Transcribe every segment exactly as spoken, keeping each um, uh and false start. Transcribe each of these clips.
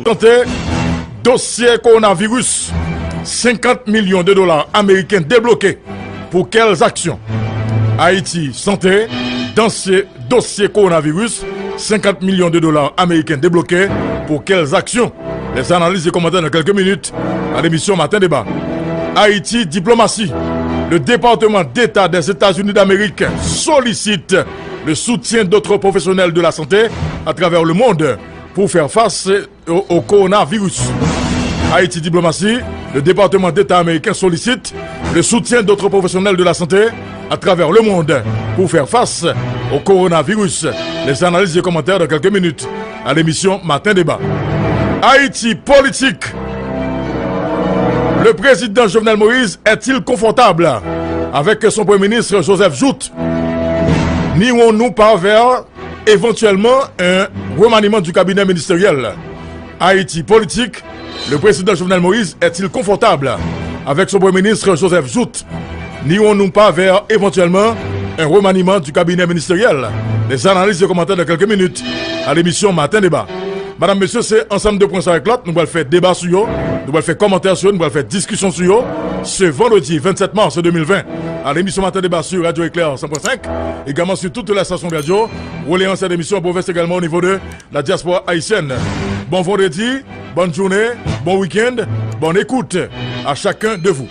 Santé, dosye kowonaviris, cinquante millions de dollars américains débloqués pour quelles actions? Ayiti, santé, dosye, dosye kowonaviris, cinquante millions de dollars américains débloqués pour quelles actions? Les analyses et commentaires dans quelques minutes à l'émission Matin Débat. Haïti, diplomatie. Le département d'État des États-Unis d'Amérique sollicite le soutien d'autres professionnels de la santé à travers le monde pour faire face au, au coronavirus. Haïti, diplomatie. Le département d'État américain sollicite le soutien d'autres professionnels de la santé à travers le monde pour faire face au coronavirus. Les analyses et commentaires dans quelques minutes à l'émission Matin Débat. Haïti, politique. Le président Jovenel Moïse est-il confortable avec son premier ministre Joseph Jouthe? N'irons-nous pas vers éventuellement un remaniement du cabinet ministériel? Haïti, politique. Le président Jovenel Moïse est-il confortable avec son premier ministre Joseph Jouthe? N'irons-nous pas vers éventuellement un remaniement du cabinet ministériel? Les analyses et commentaires dans quelques minutes à l'émission Matin Débat. Madam, mesye, se ansanm de pwen sa avèk lòt, nou pral fè deba sou yo, nou pral fè kòmantè sou yo, nou pral fè diskisyon sou yo. Ce vendredi vingt-sept mars deux mille vingt, à l'émission Matin Débat sur Radio Éclair cent point cinq, également sur toutes les stations radio. Relais ancienne émission en province également au niveau de la diaspora haïtienne. Bon vendredi, bonne journée, bon week-end, bonne écoute à chacun de vous.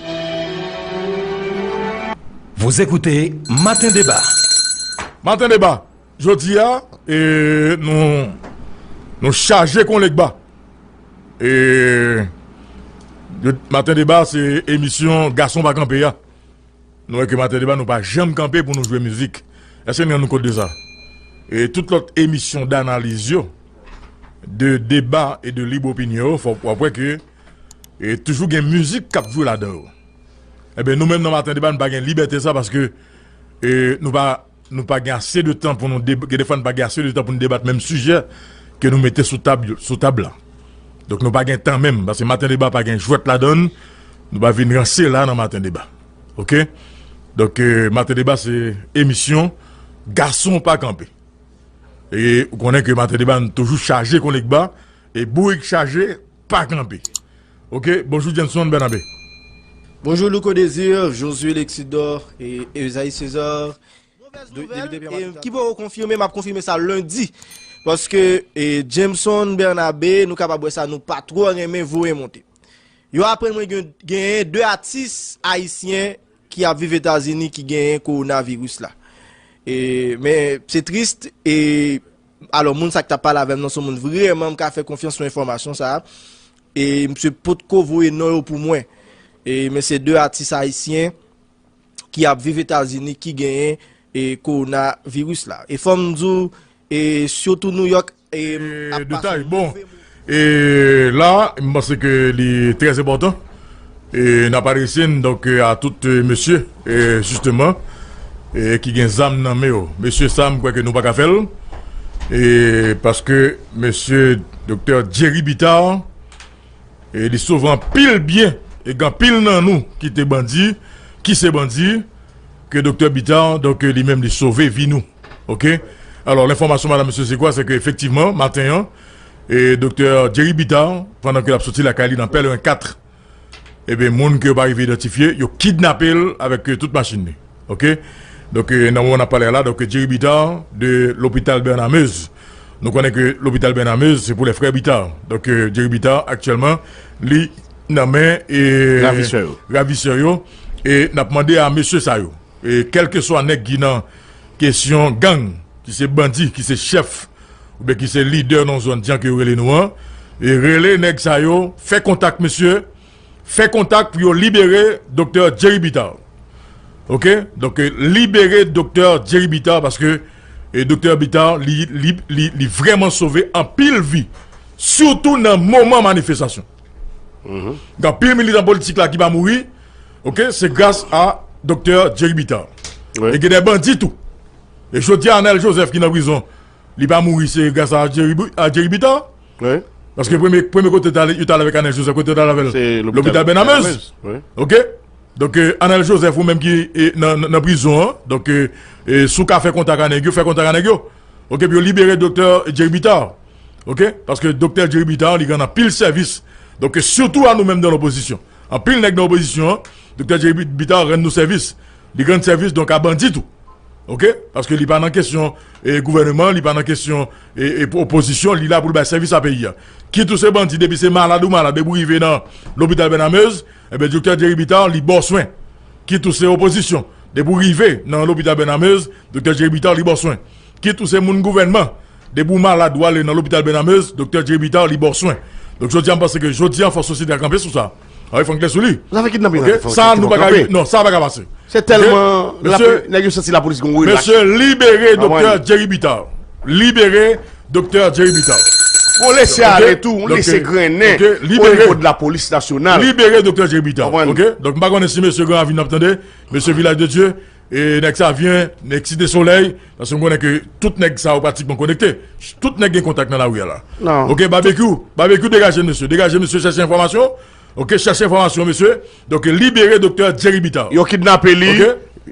Vous écoutez Matin Débat. Matin Débat, jodi a, e, nou, nou chaje kon legba. E, Matin Débat, se emisyon Gason Pa Kanpe a. Nou wè ke Matin Débat, nou pa janm kanpe pou nou jwe mizik. Èske n rann nou kont de sa? E tout lòt emisyon danaliz yo, de deba e de lib opinyon yo, fò w ap wè ke, e, toujou gen mizik k ap jwe ladan yo. Ebyen, nou menm nan Matin Débat, nou pa gen libète sa paske, e, nou pa, nou pa gen ase de tan pou nou deb-, gen defwa nou pa gen ase de tan pou nou debat menm sijè ke nou mete sou tab, sou tab la. Donk, nou pa gen tan menm, paske Matin Débat pa gen jwèt ladan l, nou pa vin ranse la nan Matin Débat. Oke? Donk, e, Matin Débat se emisyon Gason Pa Kanpe. E ou konnen ke Matin Débat nou toujou chaje kon legba, e bourik chaje pa kanpe. Oke, bonjou Jenson Bernabe. Bonjou Louko Désir, Josué Lexidor, e Esaïe César. Mauvaise nouvelle, e ki poko konfime, m ap konfime sa lendi. Paske, e, Jameson Bernabe, nou kapab wè sa, nou pa twò renmen voye monte. Yo aprann mwen gen, genyen de atis ayisyen ki ap viv Etazini ki genyen kowonaviris la. E, men se tris, e, alò, moun sa k t ap pale avè m nan se yon moun vrèman m ka fè konfyans sou enfòmasyon sa a. E misye potko voye non yo pou mwen. E, men se de atis ayisyen ki ap viv Etazini ki genyen, e, kowonaviris la. E fò m di w, e, sitou Nouyòk, e, ap pase yon move moman. E la, m panse ke li trè enpòtan. E n ap adrese n, donk, e, a tout, e, mesye, e, jisteman, e, ki gen zam nan men yo. Mesye sa, m kwè ke nou pa ka fè l. E paske mesye Doktè Jerry Bitar, e li sove anpil byen, e gen anpil nan nou ki te bandi, ki se bandi, ke Doktè Bitar, donk, li menm, li sove vi nou. Oke? Alò, lenfòmasyon, madam, mesye, se kwa? Se ke efektivman, maten an, e Doktè Jerry Bitar, pandan ke l ap soti lakay li nan Pèlerin kat, ebyen, moun ke yo pa rive idantifye, yo kidnape l avèk, e, tout machin li. Oke? Donk, e, nan moman n ap pale a la, donk, Jerry Bitar de lopital Bernard Meuze. Nou konnen ke lopital Bernard Meuze, se pou lè frè Bitar. Donk, e, Jerry Bitar, aktyèlman, li nan men, e, ravisè yo. Ravisè yo. E n ap mande a mesye sa yo, e, kèlkeswa nèg ki nan kesyon gang, ki se bandi, ki se chèf, oubyen ki se lidè nan zòn jan ke yo rele nou an, e rele nèg sa yo, fè kontak mesye, fè kontak pou yo libere Doktè Jerry Bitar. Oke? Donk, e, libere Doktè Jerry Bitar paske, e, Doktè Bitar, li, li, li, li vrèman sove anpil vi, sitou nan moman manifestasyon. Gen anpil militan politik la ki pa mouri, oke, se gras a Doktè Jerry Bitar. Wi. E gen de bandi tou. E jodi a, Arnel Joseph ki nan prizon, li pa mouri, se gras a Jerry, Bu-, a Jerry Bitar. Wi. Paske premye, premye kote yo t al avèk Arnel Joseph, kote yo t al avè l? Se lopital Bernard Meuze. Wi. Oke? Donk, e, Arnel Joseph, ou menm ki, e, nan, nan, nan prizon an, donk, e, e, si w ka fè kontak a nèg yo, fè kontak a nèg yo. Oke, pou yo libere Doktè Jerry Bitar. Oke? Paske Doktè Jerry Bitar, li rann anpil sèvis. Donk, sitou a nou menm nan lopozisyon. Anpil nèg nan opozisyon an, Doktè Jerry Bitar rann nou sèvis. Li rann sèvis, donk, a bandi tou. Oke? Paske li pa nan kesyon e, gouvèneman, li pa nan kesyon e, e, opozisyon, li la pou l bay sèvis a peyi a. Kit ou se bandi, depi se malad ou malad, depi w rive nan lopital Bernamez, ebyen, Doktè Jerry Bitar, li ba w swen. Kit ou se opozisyon, depi w rive nan lopital Bernamez, Doktè Jerry Bitar, li ba w swen. Kit ou se moun gouvènman, depi w malad, w ale nan lopital Bernamez, Doktè Jerry Bitar, li ba w swen. Donk, jodi a, m panse ke jodi a, fò sosyete a kanpe sou sa. A wi, fò n klè sou li. Zafè kidnapin nan, oke? Sa, nou pa ka, non, sa pa ka pase. Se tèlman nèg yo santi lapolis gon relach. Mesye, libere Doktè Jerry Bitar. Libere Doktè Jerry Bitar. Bon, lese ale tou, lese grennen o nivo de lapolis nasyonal. Libere Doktè Jerry Bitar. Oke? Donk, m pa konnen si mesye Gran Ravin ap tande, mesye Vilaj de Dye, e nèg Savyen, nèg Site Solèy, paske m konnen ke tout nèg sa yo pratikman konekte. Tout nèg gen kontak nan lari a la. Oke, Babekyou, Babekyou, degaje mesye. Degaje mesye, chèche enfòmasyon. Oke, chèche enfòmasyon, mesye. Donk, libere Doktè Jerry Bitar. Yo kidnape li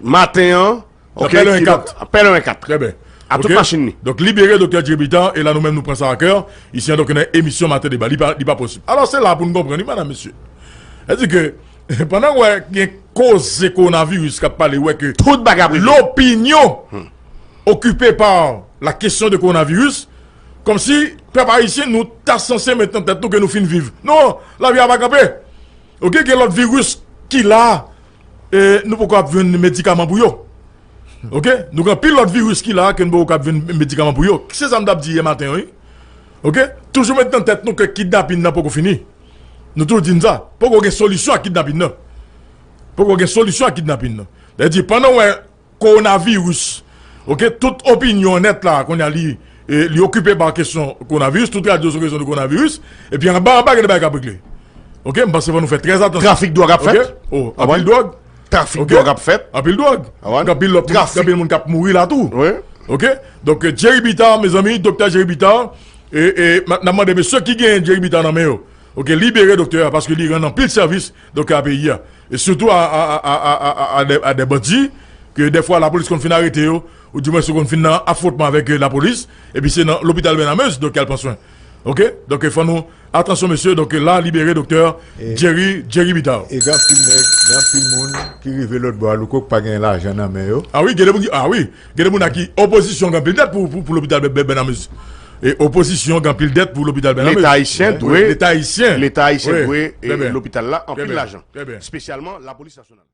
maten an. Oke, Pèlewen kat. Pèlewen kat. Trè byen. A tout machin li. Donk, libere Doktè Jerry Bitar, e la nou menm nou pran sa a kè. Isi an, donk, nan emisyon Maten Deba. Li pa, li pa posib. Alò, se la pou n konprann, wi, madanm, mesye. Sètadi ke, pandan w wè gen koze kowonaviris k ap pale, w wè ke tout bagay ap regle. Lopinyon okipe pa la kesyon de kowonaviris, kòmsi pèp ayisyen, nou ta sanse met nan tèt nou ke nou fin viv. Non, lavi a pa kanpe. Oke, gen lòt viris ki la, e nou poko ap jwenn medikaman pou yo. Oke? Nou gen anpil lòt viris ki la ke nou poko ap jwenn medikaman pou yo. Se sa m t ap di yè maten an, wi. Oke? Toujou met nan tèt nou ke kidnapin nan poko fini. Nou toujou di n sa. Poko gen solisyon a kidnapin nan. Poko gen solisyon a kidnapin nan. Sètadi, pandan w wè kowonaviris, oke, tout opinyon nèt la, kounye a li, e, li okipe pa kesyon kowonaviris, tout radyo sou kesyon de kowonaviris, epi anba, anba, gen de bagay k ap regle. Oke, m panse fò nou fè trè atansyon. Trafik dwòg ap fèt. Oke? Oh, anpil dwòg. Trafik dwòg ap fèt. Anpil dwòg. Gen anpil lòt, gen anpil moun k ap mouri la tou. Wi. Oke? Donk, Jerry Bitar, mezanmi, Doktè Jerry Bitar, e, e, n ap mande mesye ki gen Jerry Bitar nan men yo. Oke, libere doktè a, paske li rann anpil sèvis, donk, a peyi a. E sitou a, a, a, a, a, a, a de, a de bandi, ke dèfwa lapolis konn fin arete yo, ou dimwens yo konn fin nan afwontman avèk, e, lapolis, epi se nan lopital Bernamez, donk, y al pran swen. Oke? Donk, fò nou, atansyon, mesye, donk, la, libere doktè Jerry, Jerry Bitar. E gen anpil nèg, gen anpil moun ki rive lòt bò a Louko k pa gen lajan nan men yo. A wi, gen de moun ki, a wi, gen de moun la ki opozisyon gen anpil dèt pou, pou, pou lopital Bè-, Bè-, Bernamez. E opozisyon gen anpil dèt pou lopital Bernamez. Leta ayisyen dwe, Leta ayisyen. Leta ayisyen dwe, e, lopital la anpil lajan. Espesyalman lapolis nasyonal.